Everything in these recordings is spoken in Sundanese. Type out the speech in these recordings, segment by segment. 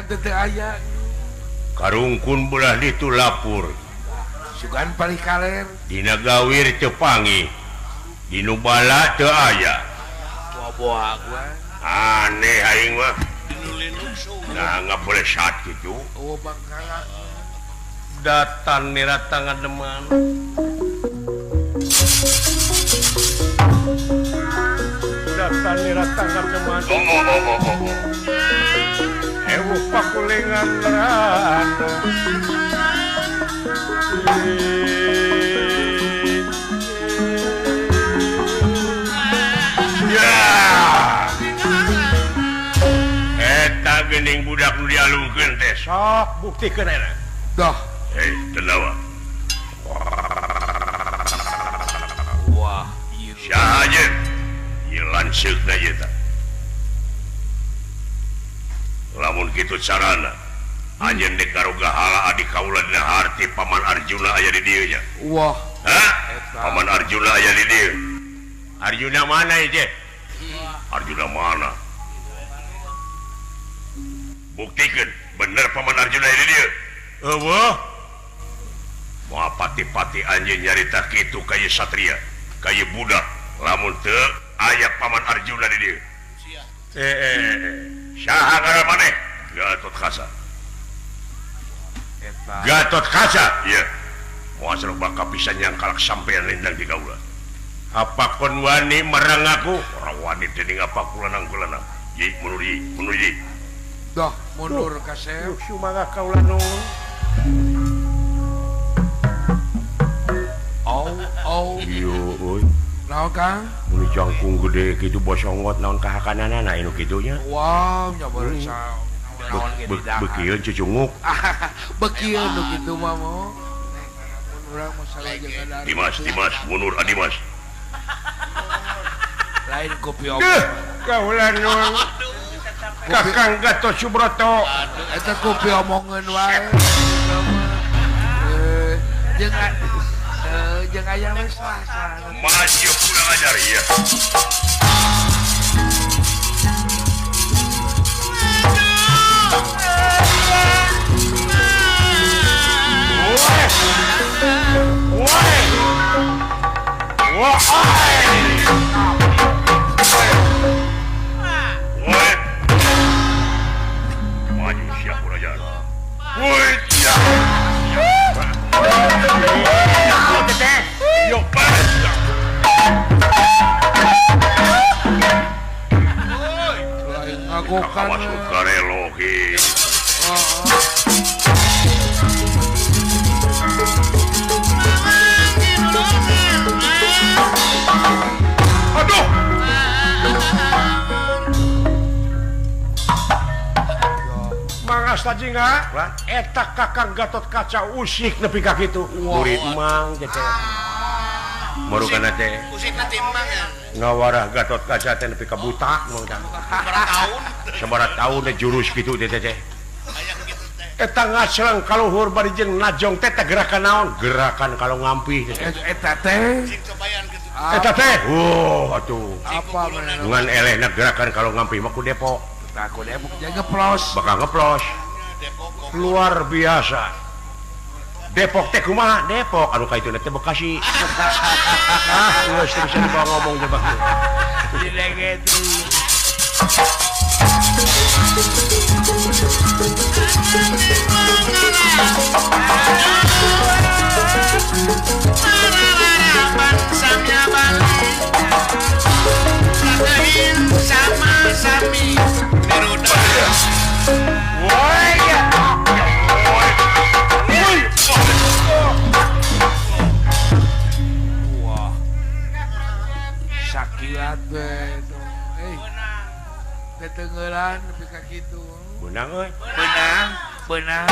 Neangan teu aya. Karungkun belah ditu lapur. Sugan palih kaler. Dina gawir teu panggih. Dinu bala teu aya. Boa-boa gua. Aneh aing mah. Nah, nggak boleh saat gitu. Oh, bangkala. Datan nirata ngademan. Datan nirata ngademan. Oh. Ewu pakulingan rana. Ya. Eta geuning budak nu dialungkeun teh sok buktikeun ayeuna. Dah. Hei, tendawa. Wah, ieu. Saha jeung? Ieu lanceukna ieu tah. Lamun kitu carana, anjeun dek garoga hala adi kaula dina harti Paman Arjuna aya di dieu nya. Wah. Hah? Paman Arjuna aya di dieu. Arjuna mana ieu teh? Arjuna mana? Buktikeun bener Paman Arjuna aya di dieu. Eueuh. Moal pati-pati anjeun nyarita kitu ka ieu satria, ka ieu budak, lamun teu aya Paman Arjuna di dieu. Saha ngaran maneh? Gatot Kaca. Eta. Gatot Kaca, ieu. Moal sareng bakal pisan nyangkalak sampean lindang di kaula. Apa kon wani marang aku? Ora wani dening apa kulanang-kulanang. Ye mundur ye, mundur ye. Dah mundur kasep. Sumangga kaula nuhun. Oh, oh. Ieu euy. Naon Kang? Mun jangkung gede kitu bosongot naon kahakananana anu kitu nya. Wow, nya beursa. Naon ge didahar. Bekieun cucunguk. Bekieun nu kitu mah mo. Mun urang mah salah jeung ada. Dimas, Dimas, mundur Adimas. Lain kopi omong. Kaula nuhun. Kakang Gatot Subroto. Eta kopi omongeun wae. Jeung jeung aya we sah. Maju kurang ajar ya. Woi. Woi. Woi. Woi. Maju siap kurang ajar. Woi, siap. Yo, ngagokan masuk karelogi. Aduh. Mangas tajinga, eta Kakang Gatot Kaca usik nepi ka kitu. Murid mang teh. Marukana teh. Usikna teh mang ya. Ngawarah Gatot Kaca teh nepi ka buta mah tah. Sabaraha taun? Sabaraha taun teh jurus kitu teh teh. Eta ngacleng kaluhur bari jeung najong teh teh gerakan naon? Gerakan kalau ngampih teh. Eta teh. Eta teh. Oh, atuh. Apa ngan elehna gerakan kalau ngampih mah ku Depok. Tah ku Depok jeung ngeplos. Bakal ngeplos. Luar biasa. Depok teh kumaha? Depok anu ka itu teh Bekasi. Ah, geus teu bisa dibawa ngomong teh bak. Dilegetu. Sama-sami Wah. Sakilat we tuh. Tetenggelan nepi ka kitu. Beunang euy. Beunang, beunang.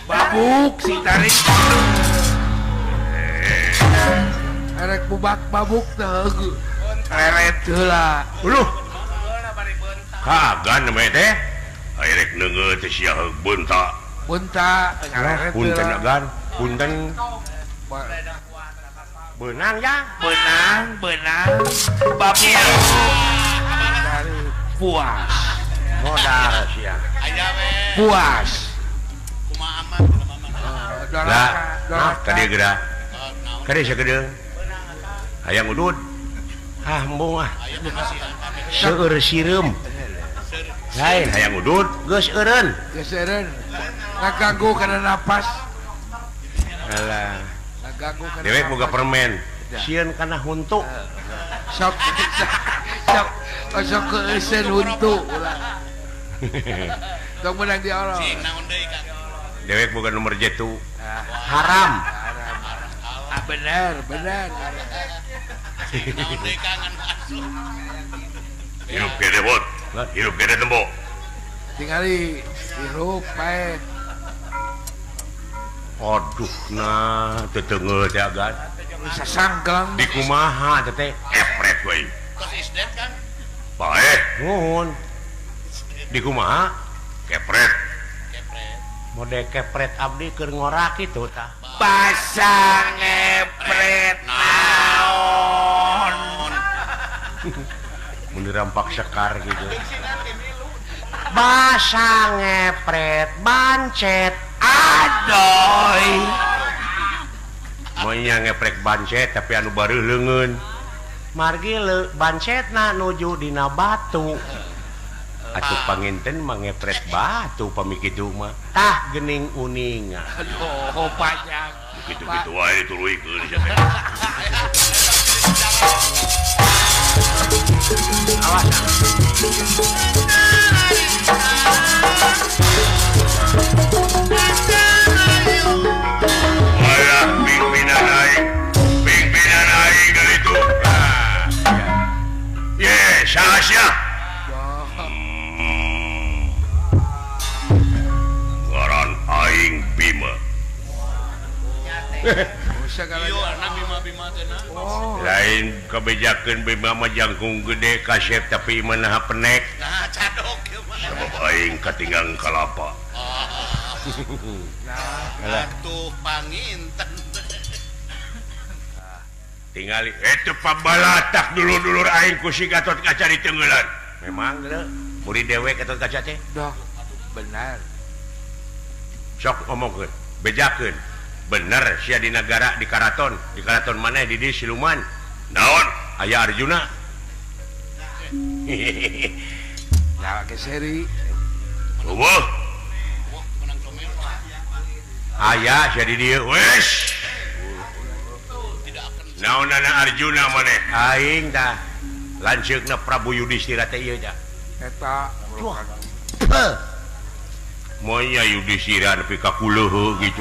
Babuk si tarik. Erek bubak babuk teh. Reret heula. Uluh. Kagan we teh. Erek neungeut teh sia heug beunta. Beunta, reret heula. Punten agan, punten. Beunang ya? Beunang, beunang. Babi puas. Modal sia. Aya we. Puas. Kumaha aman Lah, nah, kadieu geura. Kadieu sakedeung. Hayang udud. Ah, embung ah. Seueur sireum. Lain hayang udud geus eureun. Geus eureun. Ngaganggu kana napas. Alah. Ngaganggu kana. Dewek boga permen. Sieun kana huntu. Sok sok sok keuseun huntu ulah. Tong meunang diorong. Cing naon deui Kang? Dewek boga nomor jetu. Haram. Ah, bener, bener. Cing naon deui Kang anu asup. Hirup gede bot. Hirup gede tembo. Tingali hirup pae. Aduh nah teteungeuh teh agan. Sasanggang di kumaha teh kepret we. Tos isdet Kang. Bae. Nuhun. Di kumaha? Kepret. Kepret. Mode kepret abdi keur ngorak kitu tah. Basa ngepret naon. Mun dirampak sekar gitu. Basa ngepret bancet. Adoy. Monya ngeprek bancet tapi anu bareuh leungeun. Margi bancetna nuju dina batu. Atuh panginten mah ngepret batu pami kitu mah. Tah geuning uninga. Aduh, panjang. Kitu-kitu wae dituluykeun sia teh. Awas. Alah, pimpinan aing dari itu. Ye, saha sia? Ngaran aing Bima. Lain kebejakeun Bima mah jangkung gede kasep tapi imah penek. Nah, cadok ieu mah. Sabab aing katinggang kalapa. Nah, atuh panginten. Tingali eta pabalatak dulur-dulur aing ku si Gatot Kaca ditenggelan. Memang geuleuh murid dewek Gatot Kaca teh. Dah, benar. Sok ngomongkeun, bejakeun. Bener sia di negara di karaton mana di dieu siluman. Naon? Aya Arjuna. Nah, ke seri. Eueuh. Aya sia di dieu. Wes. Naonana Arjuna maneh? Aing tah. Lanceukna Prabu Yudhistira teh ieu tah. Eta. Monya Yudhistira nepi ka kuleuh gitu.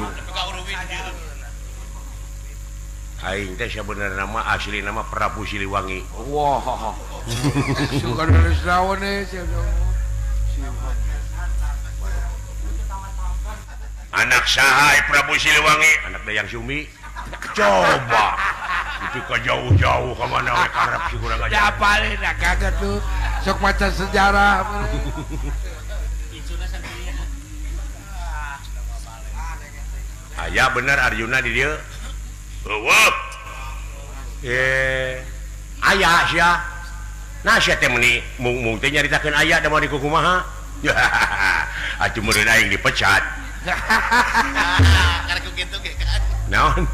Aing teh sabenerna mah asli nama Prabu Siliwangi. Wah. Suka nulis naon eh Anak saha Prabu Siliwangi? Anak Dayang Sumi. Coba. Itu ka jauh-jauh ka mana we karep si kurang aja. Da paling da kaget tuh. Sok maca sejarah. Aya bener Arjuna di dieu. Eueuh. Aya sia. Nah sia teh meuni mung-mung teh nyaritakeun aya da moal dikukumaha. Atuh meureun aing dipecat. Karek kitu ge kan. Naon?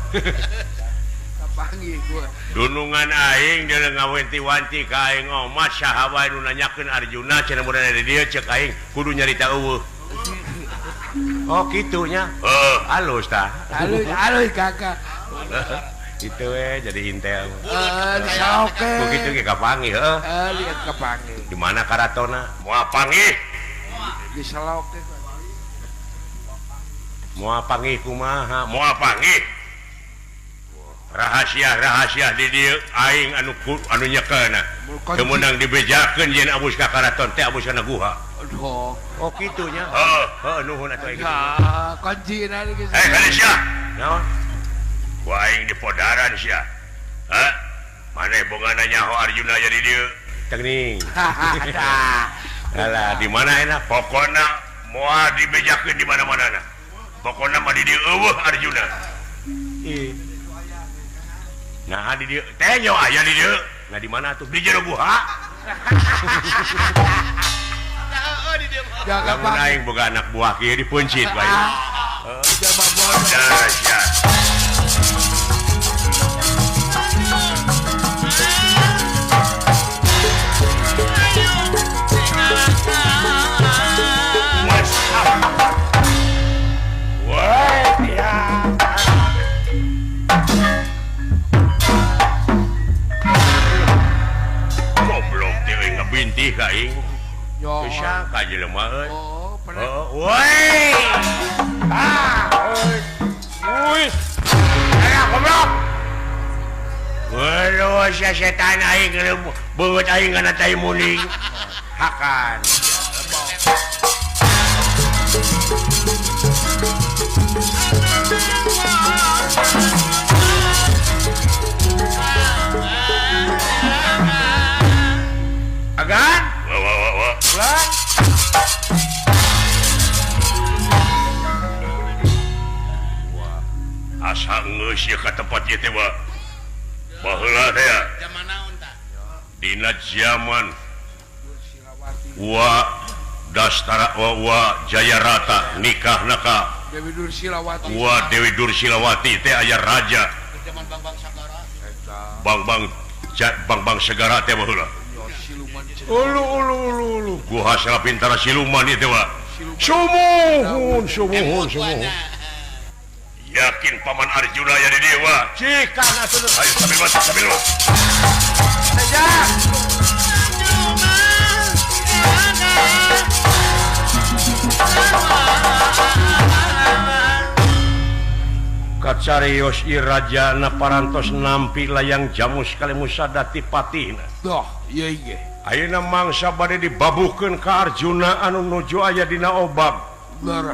Kapanggih gua. Dunungan aing deuleu ngawenti-wanti ka aing omat saha wae nu nanyakeun Arjuna cenah mun aya di dieu ceuk aing kudu nyarita eueuh. Oh kitu nya. Heuh, alus tah. Alus, alus kakak. Itu we jadi intel. Oke. Begitu ge kapanggih heuh. Lihat kapanggih. Di mana karatona? Moal panggih. Di selok teh. Moal panggih kumaha? Moal panggih. Rahasia-rahasia di dieu aing anu anu nyekelna. Teu meunang dibejakeun yen abus ka karaton teh abus kana guha. Aduh. Oh kitu nya. Heuh, heuh nuhun atuh aing kitu. Ah, kuncina geus. Eh, kali sia. Naon? Ku aing di podaran sia. Hah? Maneh bogana nyaho Arjuna jadi dieu? Teuning. Alah, di mana enak? Pokona moal dibejakeun di mana-mana na. Pokona mah di dieu eueuh Arjuna. Ih. Nah di dieu teh nyo aya di dieu. Nah di mana tuh? Di jero guha. Jaga Lamun aing boga anak buah kieu dipeuncit bae. Heeh. Bintih ka aing. Bisa ka jelema euy. Oh, woi. Ah, oi. Woi. Ayo goblok. Waduh, sia setan aing beungeut aing kana tai muning. Hakan. Agan? Wah. Wah. Asa geus ieu ka tempat ieu teh, Pak. Baheula teh ya. Zaman naon tah? Dina zaman Wa Dastara wa Jayarata nikahna ka Dewi Dursilawati. Wa Dewi Dursilawati teh aya raja. Zaman Bangbang Sagara. Bangbang Segara teh baheula. Ulu ulu ulu ulu guha Salapintara siluman ieu teh, Pak. Sumuhun sumuhun sumuhun. Yakin Paman Arjuna aya di dieu, Pak. Cikana atuh. Ayo sambil masuk sambil. Saja. Kacarios ieu rajana parantos nampi layang jamus kalimusadati patina. Doh, ieu ge. Ayeuna mangsa bade dibabuhkeun ka Arjuna anu nuju aya dina obab. Leres.